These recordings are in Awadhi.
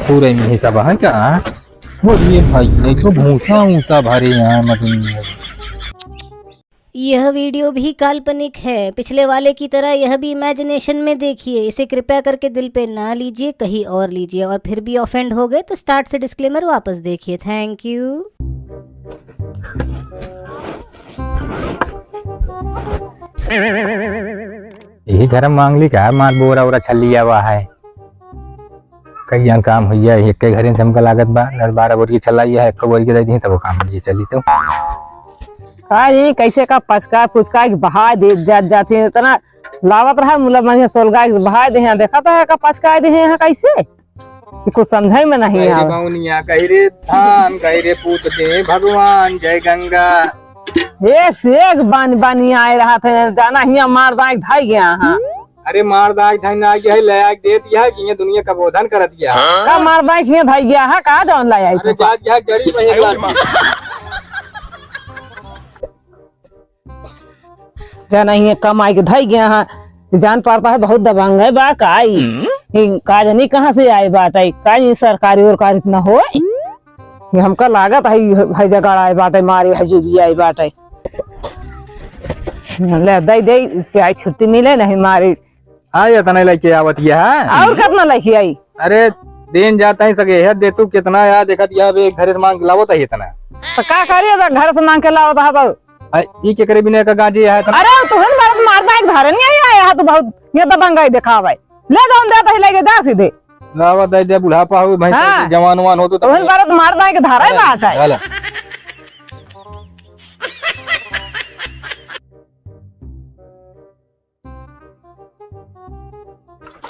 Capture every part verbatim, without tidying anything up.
पूरे में ही सब है क्या? बोलिए भाई, ये तो भूसा ऊसा भरे यहाँ मदन। यह वीडियो भी काल्पनिक है। पिछले वाले की तरह यह भी इमेजिनेशन में देखिए। इसे कृपया करके दिल पे ना लीजिए, कहीं और लीजिए। और फिर भी ऑफेंड हो गए तो स्टार्ट से डिस्क्लेमर वापस देखिए। थैंक यू। यही घर में मांगलिक है, मार बोरा ओरा छलिया हुआ है। कइयाँ काम होइया, एक्के घरे से हमका लागत बा, दस बारह बोरी के छलाइया है, एक्को बोरी के दे दिहे, तब वो काम होइया चली तो। का ये कैसे का पचका पुचका के बहा दे जात, जात है, इतना लावत रहा, मुला मांगे सोलगा के बहा दे हैं, देखा तो है का पचका दे हैं यहाँ कैसे? कि कुछ समझे में नहीं कही रे आवे। बौनिया, कही रे धान, कही रे पूत दे भगवान, जय गंगा। एक से एक बान-, बानी आए रहा थे, जाना हिया मार दाई धाई गया हाँ। अरे मार दाई धाई ना गया है, ले आके दे दिया है कि ये दुनिया का बोधन कर दिया है। का मार दाई हिया धाई गया है, का जौन ले आई अरे तो? जा गया है, गरीब है, एक लाख। जाना ही कमाई के धई गया हाँ, जान पड़ता है बहुत दबंग है बा काई। हम्म। ई का जानी कहाँ से आए बाटे, काई सरकारी उरकारी इतना होए। ये हमका लागत है, है जगह आए बाटे, मारी है जुगी आए बाटे। ले दे दे, चाहे छुट्टी मिले नहीं मारी। हाँ, ये इतना लेके आवत ये है। और कितना लेके आई? अरे, दिन जाता ही सके है, दे तू कितना यार, देखत यह अबे घर से मांग के लावत है इतना। तो का करिए, तो घर से मांग के लावत है, तो आ, ई केकरे बिना का गांजे है इतना? अरे, तुहन बरत मार दाई के धरे नहीं आया है, तू बहुत ये दबंगाई दिखावे। ले जाओ, दे तो लेके जा सीधे। लावा दे दे, बुढ़ापा हो, भैंस हाँ। जवान वान हो तो तुहन बरत मार दाई के धरे बात है। चला।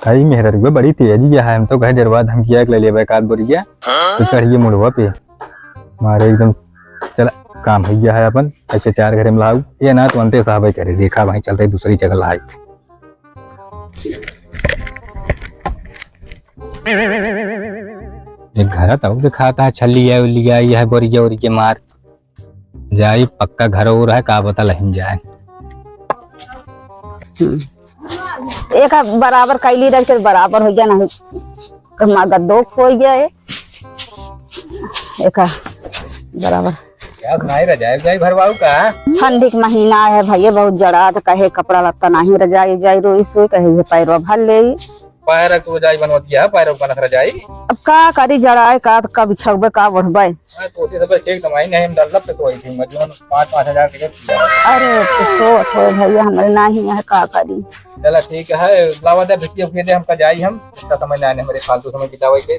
कई मेहररुआ बड़ी तेजी है, हम तो कहे डेरवा धमकिया के ले लेबे एक आध बोरिया, तो चढ़िए मुड़वा पे मारे एकदम। चला, काम हो गया है अपन, ऐसे चार घरे में लाऊ, ये ना तो अंते साहब करे, देखा भाई चलते दूसरी जगह लाई। एक घर तो दिखाता है, छलिया उलिया, यह बोरिया उरिया मार। जाई पक्का घर और है, का पता लहिन जाए। हम्म। एक बराबर कैली रख के बराबर हो गया, नहीं कमा गद्दो खो गया है। एक बराबर। क्या बनाए रजाई, रजाई भरवाऊ का? ठंडी के महीना है भैया, बहुत जड़ा, तो कहे कपड़ा लत्ता नहीं रजाई, रजाई रोई सोई, कहे ये पैरवा भर ले। पैर के रजाई बनवतिया है, पैर के बनत रजाई। अब का करी, जड़ाए का, त का बिछौबे, का ओढ़बे? हाँ, तो ओके सब ठीक तमाई नहीं, हम डल्लप पे कोई थी, मैं जोन पाँच, पाँच हजार के रेट किया। अरे, तो सो, सो भैया, हमरे नाही है, का करी? चला, ठीक है, लावा दे, भिट्टी उठिए दे, हमका जाई हम, इसका समय नहीं आने, हमरे फालतू समय बितावे के।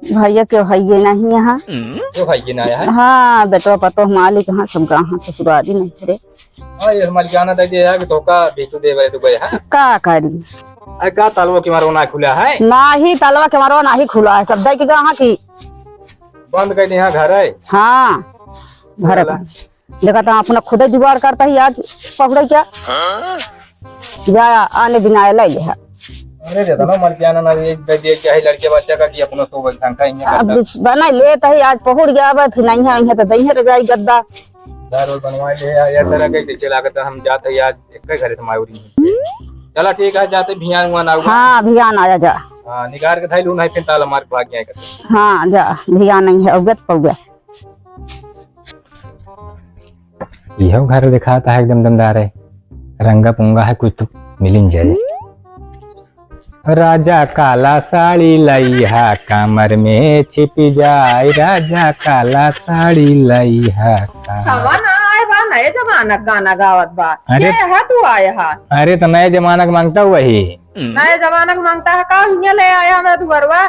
भैया, क्यों है ये नहीं यहाँ? क्यों है ये ना यहाँ? हाँ, बेटवा, पतो, मालिक, हाँ, सब गाँव, हाँ, ससुरारी नहीं रे। हाँ, ये हमारी जाना था, ये है कि धोखा बेचू दे वाले दुबई, हाँ? का करी? अरे का तलवा के मारो ना खुला है? नाही, तलवा के मारो नाही खुला है, सब दई के कहाँ की? बंद कर दे, यहाँ घर है। हाँ, घर है। चला। देखा तो अपना खुदे जुगाड़ करता ही आज पकड़े क्या? जा आने दिन आए ले लिहा। अरे रे, तना मर गया ना, ना, एक दे दिया क्या है लड़के बच्चा का कि अपना सो बज ढंग का इन्हें अब करता। बना लेता ही आज पहुड़ गया बा, फिर नहीं है, यहाँ तो दही रजाई गद्दा। घर और बनवा ले यार, यार, तरह के जैसे लागत है, हम जाते हैं आज एक ही घर से मायूरी। चला ठीक है, जाते भियान हुआ ना हुआ। हाँ, भियान आया जा। हाँ, निगार के धाई लून है, फिर ताला मार के भाग गया करते। हाँ, जा, भियान नहीं है, उगत पौगत। यह घर दिखाता है एकदम दमदार है, रंगा पुंगा है, कुछ तो मिल ही जाए। राजा काला साड़ी लइहा, कमर में छिपी जाए, राजा काला साड़ी लइहा, कमर हवा ना आए बा, नए जमाना के गाना गावत बा। अरे के है तू आए हा? अरे तो नए जमाना के मांगता वही। नए जमाना के मांगता है का? हियां ले आया हमरा दुअरवा।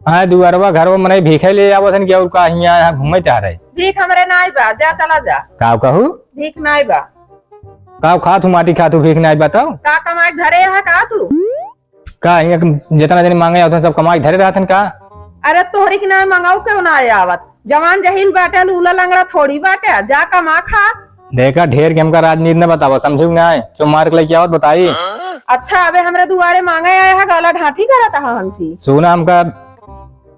हाँ, दुअरवा घरवा मनई भीखे ले आवत हन कि और का हियां यहाँ घूमे चाह रहे? भीख हमरे नाई बा, जा चला जा। का कहू? भीख नाई बा। का खात हूँ, माटी खात हूँ, भीख नाई बा तब? का कमाई धरे है का तू? का हियां के जितना जने मांगे आवत हन, सब कमाई धरे रहत हन का? अरे तोहरी के नाई मंगाऊ क्यों ना आवत? जवान जहीन बाटे, लूला लंगड़ा थोड़ी बाटे, जा कमा खा। देखा, ढेर के हमका राजनीति न बतावा, समझू कि नाई? जो मार के लेके आवत बताई। अच्छा, अबे हमरे दुआरे मांगे आए है, गाला ढाठी करत है हमसे। सुना, हमका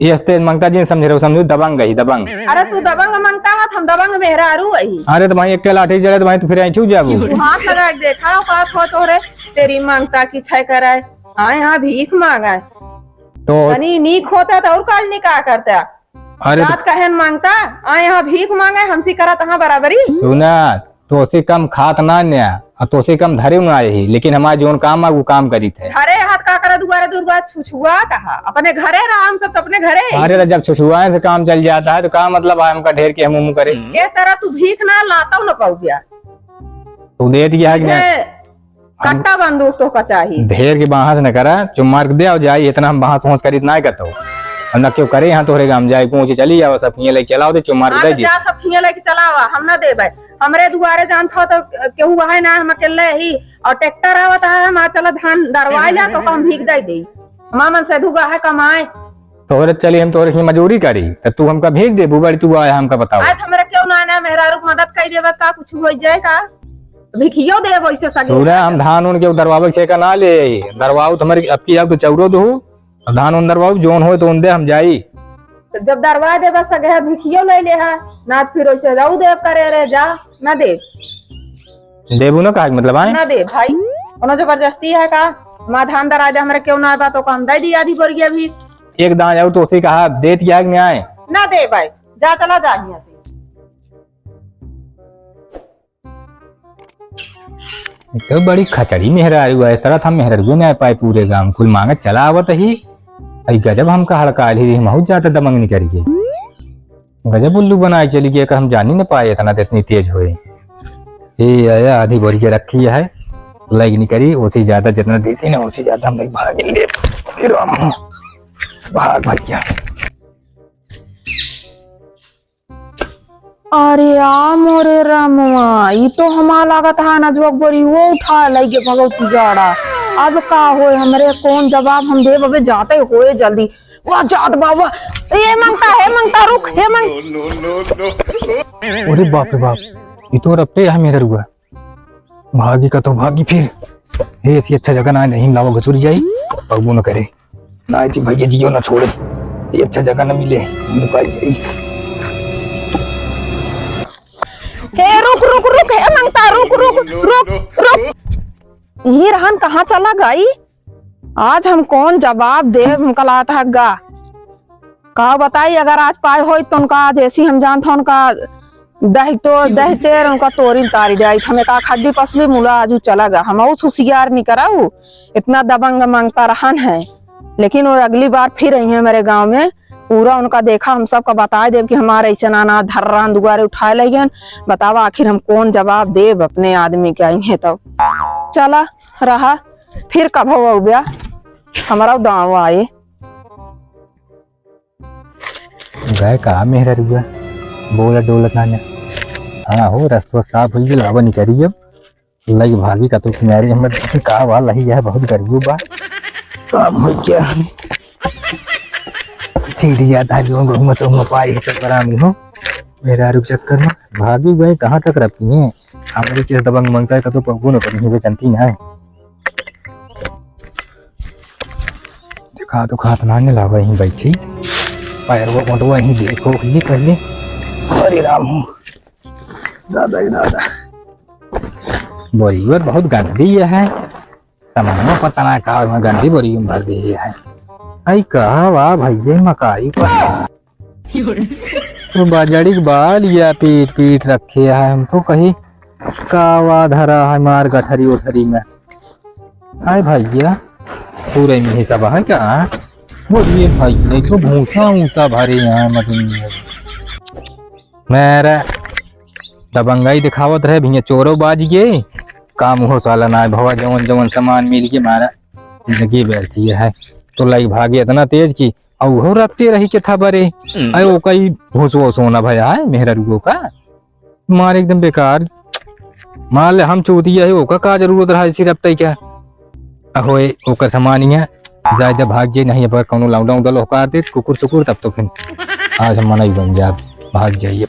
ये स्टेज मंगता जी समझ रहे हो, समझू, दबंग गई, दबंग। अरे तू दबंग मंगता है, हम दबंग मेहरारू वही। अरे तो भाई, एक के लाठी जड़े तो भाई, तू फिर आई छू जाबू। तू हाथ लगा के देखा, औकात हो तोहरे, तेरी मांगता की छै कराए। हाँ, यहाँ भीख मांगा है। तो तनी नीक होता तो और काज नहीं का करता। अरे तो जात कहेन मांगता, आ यहाँ भीख मांगे, हमसे करत हाँ बराबरी। सुना, तोसे कम खात ना न्या, आ तोसे कम धरे ना यही, लेकिन हमारे जोन काम है वो काम करीत है। घरे हाथ का करे दुआरे दूर बात छुछुआ कहा, अपने घरे रहा, हम सब तो अपने घरे। अरे तो जब छुछुआए से काम चल जाता है तो का मतलब है हमका ढेर के हम मुँह करे? ये तरह तू भीख ना लाता ना पाऊ गया। तू दे दिया है कि नहीं? सीधे हम कट्टा बंदूक तो का चाही। ढेर के बहस न करा, चुप मार के दे और जाई, इतना हम बहस वहस करीत ना करतो। हम ना क्यों करे यहाँ तोहरे गाँव जाए, पहुँचे चली जाओ, सब हियाँ लेके चलाओ दे, चुप मार के हाँ, दे तो दे। जा, सब हियाँ लेके चलावा, हम ना देबे। हमरे दुआरे जानत हो तो केहू है ना, हम अकेले ही, और ट्रैक्टर आवत है, हम आ चला धान दरवाई ला, तो हम भीख दे दे। हमार मन से दुआ है कमाए। तोहरे चली हम तोहरे की मजूरी करी, तो तू हमका भीख देबू, बड़ी तू आया हमका बताओ। आज हमरा क्यों ना आना, मेहरारू के मदद कर देबे का, कुछ हो जाए का? भिखियो देबे वैसे सगे। सुना, हम धान उन के दरवावे के ठेका ना ले, दरवाऊ तो हमारे अब की आग तो चौरो दो, धान उन दरवाऊ जोन होए तो उन दे हम जाई। तो जब दरवा देबे सगे है, भिखियो ले ले है, ना तो फिर वैसे जाऊ देब करे रे, जा, ना दे। देबू ना, काहे के मतलब आए? ना दे भाई, कोनो जबरदस्ती है का? हमार धान दरा दे, हमरा क्यों ना बा, तो काम दे दी आधी बोरिया भी। एक दान जाऊ तो उसे कहा, देत या कि नहीं आए? ना दे भाई, जा चला जा हियाँ से। तो बड़ी खचड़ी मेहरारू है, इस तरह था मेहरारू नहीं आ पाए पूरे गांव, कुल मांगे चला आवत ही। आई गजब हमका हड़का ली, हम बहुत ज्यादा दबंग निकल गए। गजब उल्लू बनाए चली गया कि हम जानी न पाए इतना तो इतनी तेज होए। ये आया आधी बोरी के रखी है, लाइक नहीं करी, उसी ज्यादा जितना देती ना उसी ज्यादा हम लोग भाग ले। फिर हम भाग भैया। अरे आ मोरे रमवा, ई तो हमार लागत है ना जोक बोरी वो उठा लइगे भगवती गाड़ा। अब का होए हमरे, कौन जवाब हम देब, अबे जाते होए जल्दी। वाह, जात बाबा। ए, मंगता, हे मंगता, रुक, हे मंग- अरे बाप रे बाप, ये तो रपटे है मेहररुआ। भागी का तो भागी फिर। हे, ऐसी अच्छा जगह ना, नहीं लावा, घुसुर जाई, पगबो न करे। ना जी भैया, जियो ना छोड़े, ये अच्छा जगह ना मिले, लुकाई जाई। हे, रुक, रुक, रुक, हे मंगता, रुक, रुक, रुक, रुक। ये रहन कहाँ चला गई? आज हम कौन जवाब देब, हमका लागत है गा। का बताई, अगर आज पाए होई तो उनका आज ऐसी हम जानत हन उनका दहितो, दहिते उनका तोरी तारी जाई। हम एक आख हड्डी पसली मुला आजू चला गा। हम और हुसियार नहीं कराऊ, इतना दबंग मंगता रहन है। लेकिन वो अगली बार फिर आई हैं मेरे गाँव में, पूरा उनका देखा, हम सबका बताए देब कि हमारे ऐसे ना ना धर्रान दुआरे उठाए ले गए। बतावा आखिर हम कौन जवाब देब अपने आदमी के आई हैं तब। चला रहा, फिर कब हो गया हमारा गाँव आए। गए का मेहररुआ, बोला डोलत ना ना। हाँ हो, रस्तवा साफ हुई गया, अब निकली अब। लई भागी का तो किनारे हम देखी का बा, लही है बहुत गर्मी बा। काम हो क्या है? छीट गया था जो गहुमा सोमा पाई है सब आराम हो। मेहरारू के चक्कर में भागी गए, कहाँ तक रखी हैं? हमारी किस दबंग मंगता है, कतो पगो न करी है, जानती ना है। देखा तो खात ना ने लावा, यहीं बैठी। पैरवा गोंडवा यहीं देखो, ये पहले। अरे राम हो। दादा ही दादा। बोरियो बहुत गंदी है। सामानो पता ना का ओइमे गंदी बोरी में भर दिए है। आई का वाह भैया मकाई पर। तो बाजड़ी के बाल या पीट पीट रखे है, हम तो कही का वाह धरा है मार गठरी उठरी में। आई भैया, पूरे में ही सब है का? बोलिए भाई, देखो भूसा ऊसा भरे यहाँ मशीन में। मेरा दबंगाई दिखावत रहे भैया, चोरो बाज गए। काम हो साला ना भवा, जवन जवन सामान मिल के मारा जिंदगी बैठी है। तो लाई भागे इतना तेज कि अउ उहो रखते रही के था बरे। हम्म। अरे ओका ई भूसो सोना भया है मेहररुओ का। मार एकदम बेकार। मान ले हम चूतिया है, ओका का जरूरत रहा इसी रपटई का। अहोए ओकर सामान ही है, जाए जा भाग जाए, नहीं अगर कौनो लौंडा उंडा लोहकार दे कुकुर सुकुर, तब तो फिर आज हम मनई बन जाब, भाग जाइए।